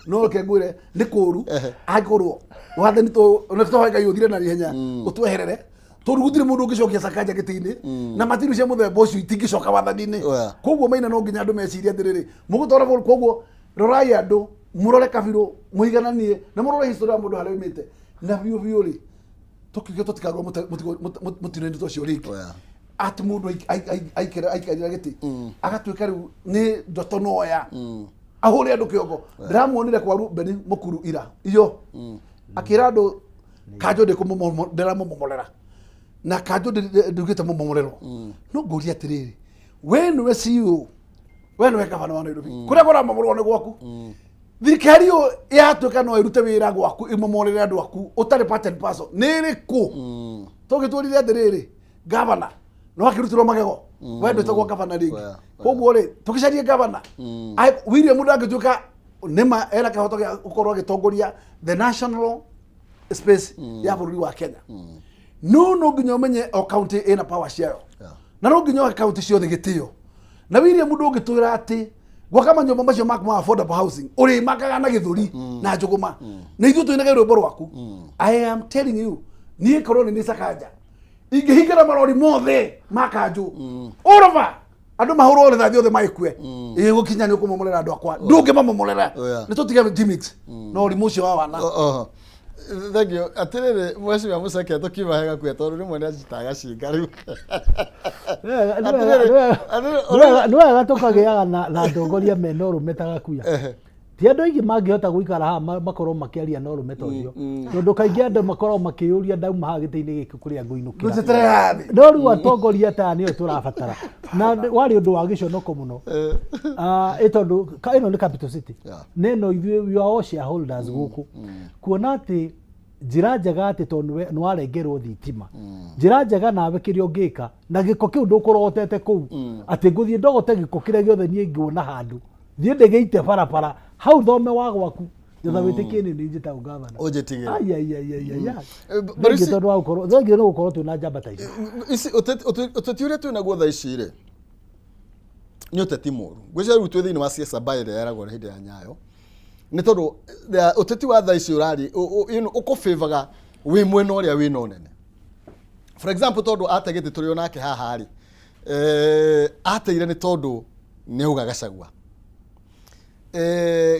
No reke ngwĩre nĩ kũru angĩkorwo wathani nĩ tũhoe Ngai ũthire na ihenya ũtweherere, tondũ gũtirĩ mũndũ ũngĩcokia Sakaja gĩtĩ-inĩ na matiru cia mũthemba ũcio itingĩcoka wathani-inĩ. Koguo maina no nginya andũ mecirie atĩrĩrĩ, mũgũtwara bũrũri. Koguo rorai andũ, mũrore kabirũ, mũigananie na mũrore history ya mũndũ harĩa oimĩte na biũ biũ rĩ, tũkiuge tũtikagwo mũtino-inĩ ta ũcio rĩngĩ. Atĩ mũndũ aikarĩra gĩtĩ agatuĩka rĩu nĩ ndoto noya ahũre andũ kĩongo. Ndĩramuonire kwa Rubeni Mũkuru ira iyo akĩra andũ kanjũ ndĩramũmomorera na kanjũ ndugĩte mũmomorerwo. No ngũria atĩrĩrĩ, we nĩwe CEO, we nĩwe gavana wa Nairobi, kũrĩa kũramomorwo nĩ gwaku. Thirikari ĩyo yatuĩka no ĩrute wĩra gwaku ĩmomorere andũ aku ũtarĩ part and parcel nĩ ĩrĩkũ? Tũgĩtwĩrire atĩrĩrĩ, gavana no akĩrutirwo magego, we ndwĩtagwo gavana rĩngĩ. Koguo rĩ, tũgĩcarie gavana. William ndangĩtuĩka nĩma ena kĩhoto gĩa gũkorwo agĩtongoria the national space ya bũrũri wa Kenya, no nginya ũmenye o county ĩna power ciayo, na no nginya ũhe county ciothe gĩtĩo. Na William, ndũngĩtwĩra atĩ gwaka manyũmba macio maku ma affordable housing ũrĩmakaga na gĩthũri na njũgũma na ithuĩ tũinage rwĩmbo rwaku. I am telling you, niĩ korwo nĩ nĩ Sakaja ingĩhingĩra marori mothe ma kanjũ all over, andũ mahũrwo rithathi othe magĩkue, ĩ gũkinya nĩ ũkũmomorera andũ akwa, ndũngĩmamomorera. Nĩ tũtige gimmicks na ũrimũ ũcio wa wana. Oho. Thank you. Atĩrĩrĩ, Mheshimiwa Mũceke, tũkiuma he gakuya tondũ rĩmwe nĩ anjitaga cinga rĩu. Atĩrĩrĩ, atĩrĩrĩ, Nĩ wega tũkagĩaga na atongoria mena ũrũme ta Gakuya. Ti andũ aingĩ mangĩhota gũikara haha makorwo makĩaria na ũrũme ta ũcio, tondũ kaingĩ andũ makoragwo makĩyũria ndauma haha gĩtĩ-inĩ gĩkĩ kũrĩa ngũinũkĩra. Ndũnjĩtĩre hathi. No rĩu atongoria ta aya nĩo tũrabatara, na warĩ ũndũ wa gĩconoko mũno. Ah, ĩ tondũ ĩno nĩ capital city, na ĩno ithuĩ we are all shareholders gũkũ, kuona atĩ Njĩra njega atĩ tondũ nĩwe- nĩwarengerwo thitima, njĩra njega nawe kĩrĩa ũngĩka na gĩko kĩu ndũkũrogotete kũu, atĩ ngũthiĩ ndogote gĩko kĩrĩa gĩothe niĩ nguona handũ, thiĩ ndĩgĩite barabara hau thome wa gwaku, ngetha wĩtĩkie nĩ niĩ njĩtagwo gavana. Ũnjĩtigĩre. Ai, ai, ai, ai, ai, ai. But Thengiũ tondũ wa gũkorwo, thengiũ nĩ gũkorwo twĩna njamba ta icio. Ici ũteti ũrĩa twĩ naguo thaa ici rĩ, nĩ ũteti mũru. Ngwĩciria rĩu twĩ thĩinĩ wa siasa mbaya ĩrĩa yaragwo hĩndĩ ya Nyayo, nĩ tondũ ũteti wa thaa ici ũrari ũkũbĩvaga wĩ mwena ũrĩa wĩna ũnene. For example, tondũ ate gĩtĩ tũrĩ o nake haha rĩ, ateire nĩ tondũ nĩ auga Gachagua.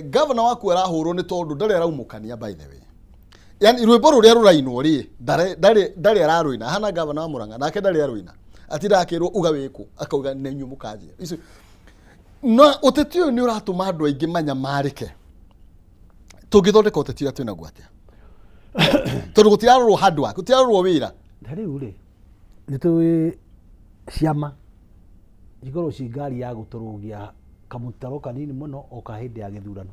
Gavana waku arahũrwo nĩ tondũ ndarĩ araumũkania, by the way. Yani rwĩmbo rũrĩa rũrainwo rĩ, ndarĩ ararũina. Hana gavana wa Murang'a nake ndarĩ arũina, atinda akĩrwo uga wĩkũ, akauga nĩ inyuĩ mũkanjĩra. Icio na ũteti ũyũ nĩ ũratũma andũ aingĩ manyamarĩke. Tũngĩthondeka ũteti ũrĩa twĩnaguo atĩa, tondũ gũtirarorwo handũ waku, gũtirarorwo wĩra? Ta rĩu rĩ, nĩ tũĩ ciama cikorwo ci ngari ya gũtũrũgia kamũtaro kanini mũno o ka hĩndĩ ya gĩthurano.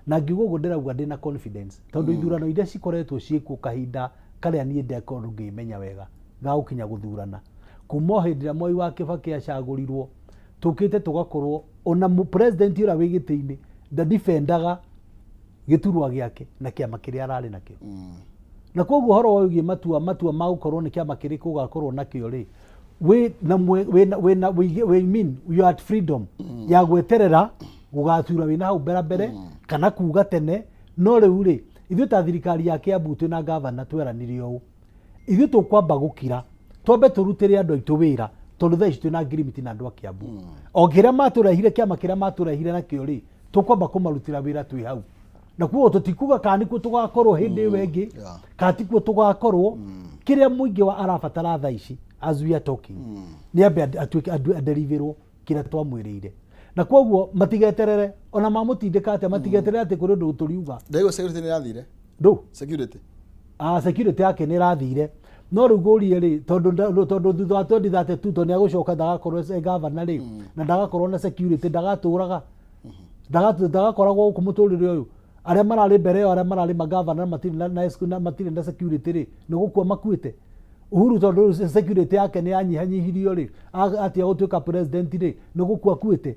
Na ngiuga ũguo ndĩrauga ndĩna confidence, tondũ ithurano iria cikoretwo ciĩkuo kahinda karĩa niĩ ndekorwo ngĩmenya wega ga gũkinya gũthurana, kuma o hĩndĩ ĩrĩa Mwai wa Kĩbakĩ acagũrirwo, tũkĩte tũgakorwo ona president ũrĩa wĩ gĩtĩ-inĩ ndadefendaga gĩturwa gĩake na kĩama kĩrĩa ararĩ nakĩo. Na koguo ũhoro wĩgiĩ matua ma gũkorwo nĩ kĩama kĩrĩkũ ũgakorwo nakĩo rĩ, wĩ na mwe- wĩ na wĩ na wĩ wĩ mean you are at freedom ya gweterera gũgathura wĩna hau mbere mbere kana kuga tene. No rĩu rĩ, ithuĩ ta thirikari ya Kiambu twĩna gavana tweranire ũũ: ithuĩ tũkwamba gũkira, twambe tũrutĩre andũ aitũ wĩra, tondũ thaa ici twĩna ngirimiti na andũ a Kiambu. O kĩrĩa matũrehire, kĩama kĩrĩa matũrehire nakĩo rĩ, tũkwamba kũmarutĩra wĩra twĩ hau, na koguo tũtikuga kana nĩkuo tũgakorwo hĩndĩ ĩyo ĩngĩ kana tikuo tũgakorwo. Kĩrĩa mũingĩ wa arabatara thaa ici, as we are talking, nĩ ambe atuĩke adeliverwo kĩrĩa twamwĩrĩire. Na koguo matigeterere, ona mamũtindĩka atĩa, matigeterere atĩ kũrĩ ũndũ tũriuga. Ndaigua security nĩ ĩrathire. Ndũ? Security. Ah, security yake nĩ ĩrathire, no rĩu ngũrie rĩ, tondũ thutha wa 2032 tondũ nĩ agũcoka, ndagakorwo e gavana rĩ, na ndagakorwo na security, ndagatũraga, ndagakoragwo gũkũ mũtũrĩre ũyũ. Arĩa mararĩ mbere ĩyo, arĩa mararĩ magavana na matirĩ na security rĩ, nĩ gũkua makuĩte. Uhuru, tondũ rĩu security yake nĩ yanyihanyihirio rĩ, atia gũtuĩka president rĩ, nĩ gũkua akuĩte.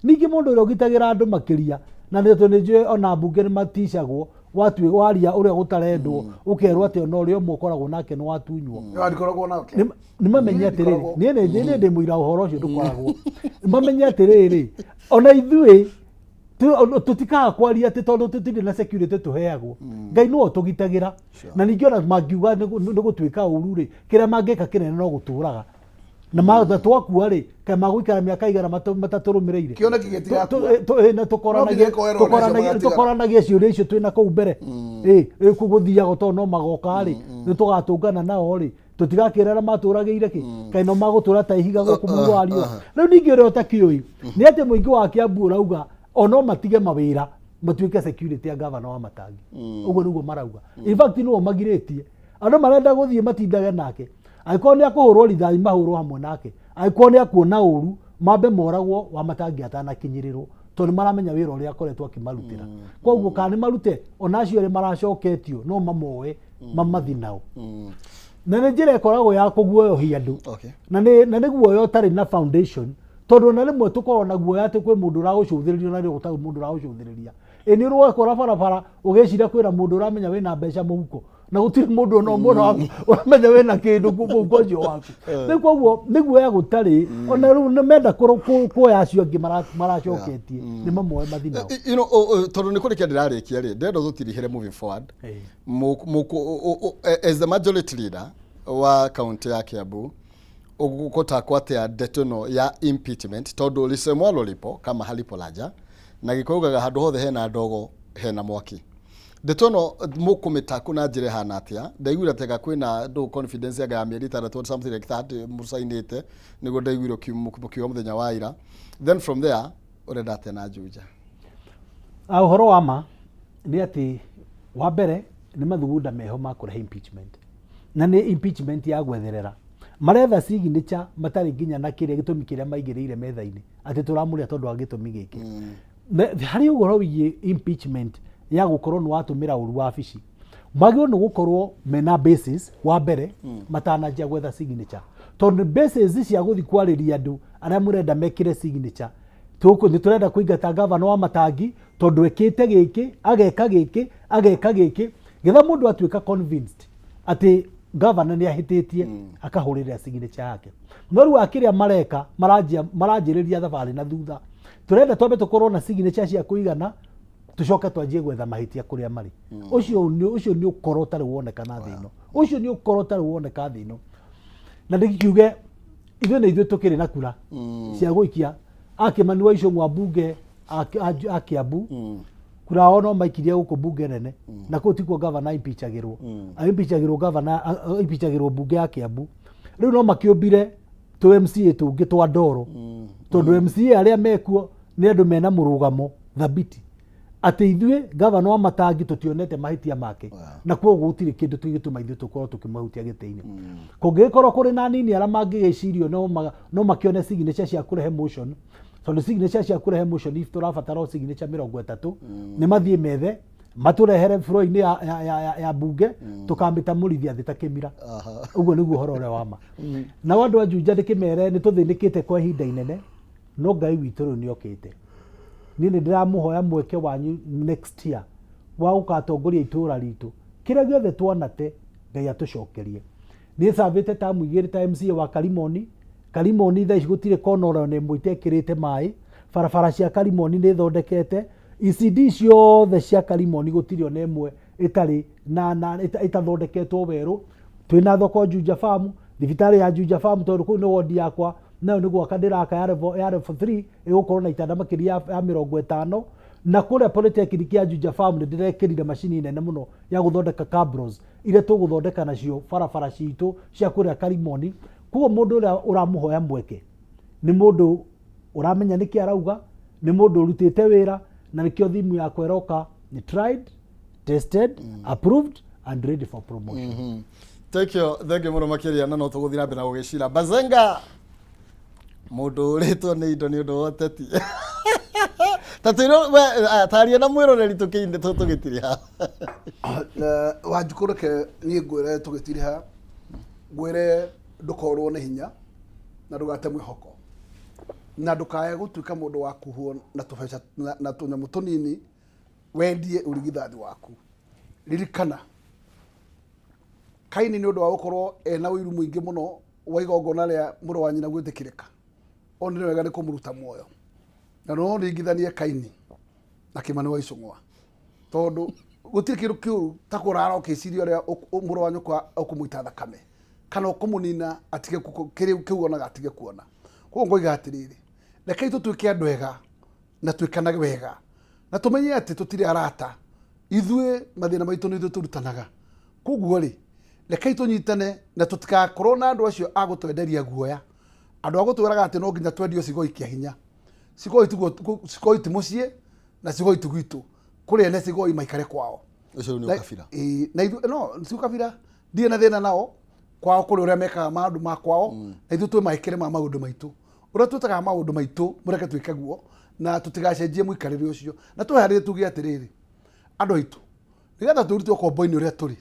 Ningĩ mũndũ ũrĩa ũgitagĩra andũ makĩria, na nĩ tondũ nĩ njũĩ ona mbunge nĩ maticagwo, watue waria ũrĩa gũtarendwo, ũkerwo atĩ ona ũrĩa ũmwe ũkoragwo nake nĩ watunywo. Ndikoragwo nake. Nĩ mamenye atĩrĩrĩ, Ndikoragwo. Niĩ ndĩ mũira ũhoro ũcio ndũkoragwo. Mamenye atĩrĩrĩ, ona ithuĩ tũtikaga kwaria atĩ tondũ tũtirĩ na security tũheagwo. Ngai nĩwe ũtũgitagĩra. Na ningĩ ona mangiuga nĩ gũtuĩka ũru rĩ, kĩrĩa mangĩka kĩnene no gũtũraga na twakua rĩ, kaĩ magũikara mĩaka igana matatũrũmĩrĩire? Kĩoneki gĩtigakua. Na No nginya ĩkoerwo nacio magatigara. tũkoranagie ciũria icio twĩna kũu mbere. Ĩ gũthiaga tondũ no magoka rĩ, nĩ tũgatũngana nao rĩ, tũtigakĩra arĩa matũragĩire kĩ, kaĩ no magũtũra ta ihiga gũkũ mũno wa riũa. Rĩu ningĩ ũrĩa ũtakĩũĩ nĩ atĩ mũingĩ wa Kiambu ũrauga ono matige mawĩra matuĩke security ya gavana wa Matangi. Ũguo nĩguo marauga. In fact, nĩo magirĩtie andũ marenda gũthiĩ matindage nake. Angĩkorwo nĩ akũhũrwo rithathi, mahũrwo hamwe nake. Angĩkorwo nĩ akuona ũru, mambe moragwo wa Matangi atanakinyĩrĩrwo, tondũ nĩ maramenya wĩra ũrĩa akoretwo akĩmarutĩra. Koguo kana nĩ marute ona acio erĩ maracoketio, no mamoe mamathi nao. Na nĩ njĩra ĩkoragwo ya kũguoyohia andũ. Na nĩ guoya ũtarĩ na foundation, tondũ ona rĩmwe tũkoragwo na guoya atĩ kwĩ mũndũ ũragũcũthĩrĩria, na rĩo gũtarĩ mũndũ ũragũcũthĩrĩria. Ĩ nĩ ũrwekora barabara ũgĩciria kwĩna mũndũ ũramenya wĩna mbeca mũhuko, na gũtirĩ mũndũ ona ũmwe ũramenya wĩna kĩndũ mũhuko ũcio waku. Rĩu koguo nĩ guoya gũtarĩ. Ona rĩu nĩ menda kuoya acio angĩ maracoketie, nĩ mamoe mathi nao. Tondũ nĩ kũrĩkia ndĩrarĩkia rĩ, ndĩrenda tũtirihĩre moving forward. As the majority leader wa kaunti ya Kiambu, ũgũtakwo atĩa ndeto ĩno ya impeachment, tondũ lisemwalo lipo kama halipo laja, na Gĩkũyũ ugaga handũ hothe hena ndogo hena mwaki. Ndeto ĩno mũkũmĩtaku na njĩra ĩhana atĩa? Ndaiguire tega kwĩna ndũ confidence anga ya mĩeri 6 or something like that mũcainĩte, nĩguo ndaiguire mũkiuga mũthenya wa ira. Then from there ũrenda atĩa na Juja? Ah, ũhoro wa ma nĩ atĩ wa mbere nĩ mathugunda meho ma kũrehe impeachment, na nĩ impeachment ya gwetherera. Maretha signature matarĩ nginya na kĩrĩa gĩtũmi kĩrĩa maigĩrĩire metha-inĩ atĩ tũramũrĩa tondũ wa gĩtũmi gĩkĩ. Harĩ ũhoro wĩgiĩ impeachment ya gũkorwo nĩ watũmĩra ũru wabici. Magĩrĩirwo nĩ gũkorwo mena basis wa mbere matananjia gwetha signature, tondũ basis cia gũthiĩ kwarĩria andũ arĩa mũrenda mekĩre signature, nĩ tũrenda kũingata gavana wa Matangi tondũ ekĩte gĩkĩ, ageka gĩkĩ, ageka gĩkĩ, getha mũndũ atuĩka convinced atĩ gavana nĩ ahĩtĩtie, akahũrĩrĩra signature yake. No rĩu akĩrĩa mareka maranjia maranjĩrĩria thabarĩ na thutha. Tũrenda twambe tũkorwo na signature cia kũigana, tũcoke twanjie gwetha mahĩtia kũrĩa marĩ. Ũcio nĩ ũkoro ũtarĩ wonekana thĩ ĩno, ũcio nĩ ũkoro ũtarĩ woneka thĩ ĩno. Na ndĩkiuge ithuĩ nĩ ithuĩ tũkĩrĩ na kura cia gũikia akĩmani wa Icũng'wa mbunge a Kiambu. Kura ao no maikirie gũkũ mbunge nene, na kũu tikuo gavana impeachagĩrwo, impeachagĩrwo gavana, impeachagĩrwo mbunge ya Kiambu. Rĩu no makĩũmbire tũ MCA tũngĩ twa ndoro, tondũ MCA arĩa mekuo nĩ andũ mena mũrũgamo thabiti atĩ ithuĩ gavana wa Matangi tũtionete mahĩtia make, na koguo gũtirĩ kĩndũ tũgĩtũma ithuĩ tũkorwo tũkĩmahutia gĩtĩ-inĩ. Kũngĩgĩkorwo kũrĩ na anini arĩa mangĩgĩcirio no makĩone signature cia kũrehe motion, tondũ signature cia kũrehe motion, if tũrabatara o signature 30, nĩ mathiĩ methe matũrehere floor-inĩ ya mbunge, tũkamĩta mũrithia thĩ ta kĩmira. Ũguo nĩguo ũhoro ũrĩa wa ma. Nao andũ a Juja ndĩkĩmere nĩ tũthĩnĩkĩte kwa ihinda inene, no Ngai witũ rĩu nĩ okĩte. Niĩ nĩ ndĩramũhoya mweke wanyu next year wa gũkatongoria itũra ritũ. Kĩrĩa gĩothe twanate, Ngai atũcokerie. Niĩ cambĩte tamu 2 ta MCA wa Karimoni. Karimoni thaa ici gũtirĩ kona ona ĩmwe itekĩrĩte maĩ. Barabara cia Karimoni nĩ thondekete. ECD ciothe cia Karimoni gũtirĩ ona ĩmwe ĩtarĩ na ĩtathondeketwo werũ. Twĩna thoko Juja Farm, thibitarĩ ya Juja Farm, tondũ kũu nĩ wodi yakwa, nayo nĩ gwaka ndĩraka ya level 3, ĩgũkorwo na itanda makĩria ya 50. Na kũrĩa polytechnic ya Juja Farm nĩ ndĩrekĩrire macini nene mũno ya gũthondeka cabros iria tũgũthondeka nacio barabara citũ cia kũrĩa Karimoni. Koguo mũndũ ũrĩa ũramũhoya mweke nĩ mũndũ ũramenya nĩkĩ arauga, nĩ mũndũ ũrutĩte wĩra, na nĩkĩo thimu yakwa ĩroka nĩ tried, tested, approved and ready for promotion. Thank you, thank you mũno makĩria. Na no tũgũthiĩ na mbere na gũgĩcira Bazenga, mũndũ ũrĩtwo nĩ indo nĩ ũndũ wa ũteti. Ta twĩrwo we, aya, taria na mwĩroreri tũkĩinde tũgĩtiriha. Wanjikũ, reke niĩ ngwĩre tũgĩtiriha, ngwĩre ndũkorwo nĩ hinya na ndũgate mwĩhoko na ndũkae gũtuĩka mũndũ wa kuhwo na tũbeca na tũnyamũ tũnini wendie ũrigithathi waku. Ririkana Kaini, nĩ ũndũ wa gũkorwo ena ũiru mũingĩ mũno wa igongona rĩa mũrũ wa nyina gwĩtĩkĩrĩka, onire wega nĩ kũmũruta muoyo. Na no ringithanie Kaini na Kĩmani wa Icũng'wa, tondũ gũtirĩ kĩndũ kĩũru ta kũrara ũkĩciria ũrĩa mũrũ wa nyũkwa ũkũmũita thakame kana ũkũmũnina atige kĩrĩa kĩu onaga atige kuona. Koguo ngoiga atĩrĩrĩ, rekei tũtuĩke andũ ega na twĩkanage wega na tũmenye atĩ tũtirĩ arata ithuĩ, mathĩna maitũ nĩ ithuĩ tũrutanaga. Koguo rĩ, rekei tũnyitane na tũtigakorwo na andũ acio a gũtwenderia guoya, andũ a gũtwĩraga atĩ no nginya twendio cigoi kĩa hinya. Cigoi tiguo, cigoi ti mũciĩ na cigoi ti gwitũ. Kũrĩ ene cigoi maikare kwao. Ũcio nĩ ũkabira. Ĩĩ, na ithuĩ no si ũkabira, ndirĩ na thĩna nao. Kwao kũrĩ ũrĩa mekaga maũndũ ma kwao, na ithuĩ twĩ maĩkĩre ma maũndũ maitũ. Ũrĩa twĩtaga maũndũ maitũ, mũreke twĩke guo na tũtigacenjie mũikarĩre ũcio. Na twĩharĩrie tuge atĩrĩrĩ, andũ aitũ, nĩgetha twĩrute ũkombo-inĩ ũrĩa tũrĩ,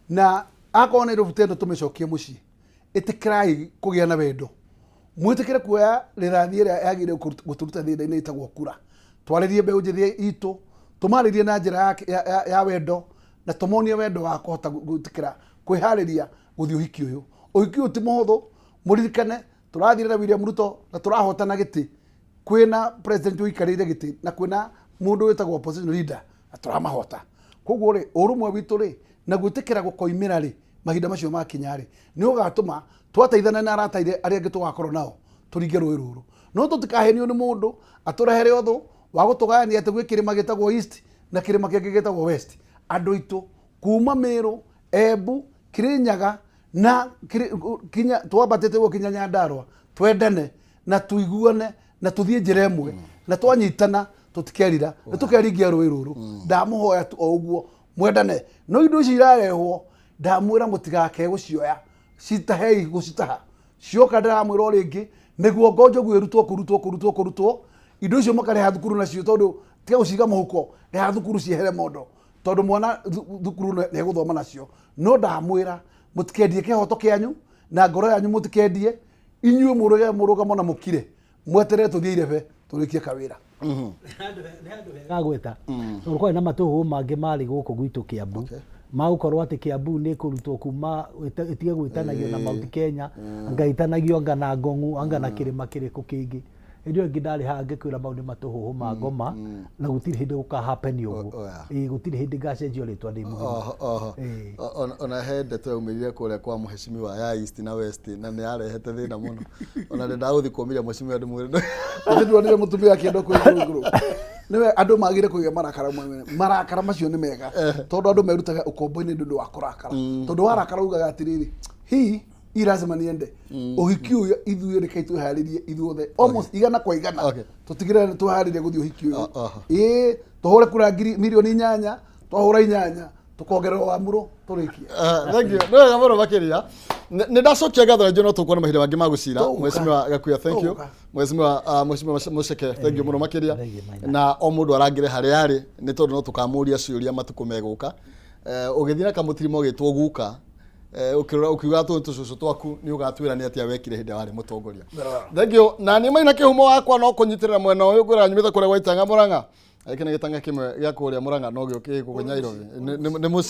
na akorwo nĩ rũbuta ĩno tũmĩcokie mũciĩ, ĩtĩkĩrai kũgĩa na wendo, mwĩtĩkĩre kuoya rĩrathi ĩrĩa yagĩrĩire gũtũruta thĩna-inĩ ĩtagwo kura. Twarĩrie mbeũ njĩthĩ itũ, tũmarĩrie na njĩra ya wendo na tũmonie wendo wa kũhota gwĩtĩkĩra kwĩharĩria gũthiĩ ũhiki ũyũ. Ũhiki ũyũ ti mũhũthũ. Mũririkane tũrathire na William Ruto na tũrahotana gĩtĩ, kwĩna president ũikarĩire gĩtĩ na kwĩna mũndũ wĩtagwo opposition leader, na tũramahota. Koguo rĩ, ũrũmwe witũ rĩ na gwĩtĩkĩra gũkoimĩra rĩ, mahinda macio makinya rĩ, nĩ ũgatũma twateithana na arata arĩa angĩ tũgakorwo nao tũringe rũĩ rũrũ. No tũtikahenio nĩ mũndũ atũrehere ũthũ wa gũtũgayania atĩ gwĩ kĩrĩma gĩtagwo east na kĩrĩma kĩngĩ gĩtagwo west. Andũ aitũ kuma Meru, Embu, Kirinyaga na kinya twambatĩte ũguo kinya Nyandarua, twendane na tuiguane na tuthiĩ njĩra ĩmwe, na twanyitana tũtikerira, nĩ tũkeringia rũĩ rũrũ. Ndamũhoya tu o ũguo mwendane. No indo ici irarehwo, ndamwĩra mũtigake gũcioya, citahei gũcitaha cioka. Ndĩramwĩra o rĩngĩ, mĩguongo njogu ĩrutwo kũrutwo kũrutwo kũrutwo. Indo icio mũkarĩha thukuru nacio, tondũ tiga gũciga mũhuko, rĩha thukuru ciehere mondo. Tondũ mwana thukuru nĩ egũthoma nacio. No ndamwĩra mũtikendie kĩhoto kĩanyu na ngoro yanyu, mũtikendie inyuĩ, mũrũge mũrũgamo na mũkire, mweterere tũthiĩ irebe tũrĩkie kawĩra. Nĩ handũ hega gweta, tondũ kwarĩ na matũhũhũ mangĩ marĩ gũkũ gwitũ Kĩambu, magũkorwo atĩ Kĩambu nĩ kũrutwo kuma ĩtige gwĩtanagio na Mount Kenya, anga ĩtanagio anga na Ngong'u, anga na kĩrĩma kĩrĩkũ kĩngĩ. Hĩndĩ ĩyo ĩngĩ ndarĩ haha ngĩkwĩra mau nĩ matũhũhũ ma ngoma na gũtirĩ hĩndĩ gũka happen ũguo. Oh, yeah. Ĩĩ, gũtirĩ hĩndĩ ngacenjio rĩtwa ndĩ mũgima. Oho, oho. Ĩĩ. Ona he ndeto yaumĩrire kũrĩa kwa mũhecimiwa ya East na West na nĩ yarehete thĩna mũno. Ona ndendaga gũthiĩ kũmĩria mũhecimiwa ndĩmwĩre. Atĩ ndwonire mũtumia akĩenda kwĩgũrũ nĩwe. Andũ magire kũiga marakara mwene. Marakara macio nĩ mega, tondũ andũ merutaga ũkombo-inĩ nĩ ũndũ wa kũrakara, tondũ warakara ugaga atĩrĩrĩ, hii hii lazima niende ũhiki ũyũ. Ithuĩ rekei twĩharĩrie ithuothe almost 100%. Tũtigĩrĩre nĩ twĩharĩrie gũthiĩ ũhiki ũyũ. Ĩĩ, tũhũre kura ngiri mirioni 8, twahũra 8 tũkongererwo wa mũrũ tũrĩkie. Thank you. Nĩ wega mũno makĩria. Nĩ ndacokia ngatho rĩngĩ, no tũkuona mahinda mangĩ ma gũcira. Tũgũka. Mheshimiwa Gakuya, thank you. Tũgũka. Mheshimiwa Mũceke, thank you mũno makĩria. Thank you, Maina. Na o mũndũ arangĩre harĩa arĩ nĩ tondũ no tũkamũria ciũria matukũ megũka. Ũgĩthiĩ na kamũtirimo gĩtwo guka, ũkĩrora ũkiuga tũũ tũcũcũ twaku, nĩ ũgatwĩra nĩ atĩa wekire hĩndĩ ĩrĩa warĩ mũtongoria. Thank you. Na niĩ Maina kĩhumo wakwa no kũnyitĩrĩra mwena ũyũ, ngwĩra nyumĩte kũrĩa gwa Itanga Mũrang'a. Gĩkĩ nĩ gĩtanga kĩmwe gĩa kũrĩa Mũrang'a no gĩũkĩ gũkũ Nairobi. Nĩ mũciĩ.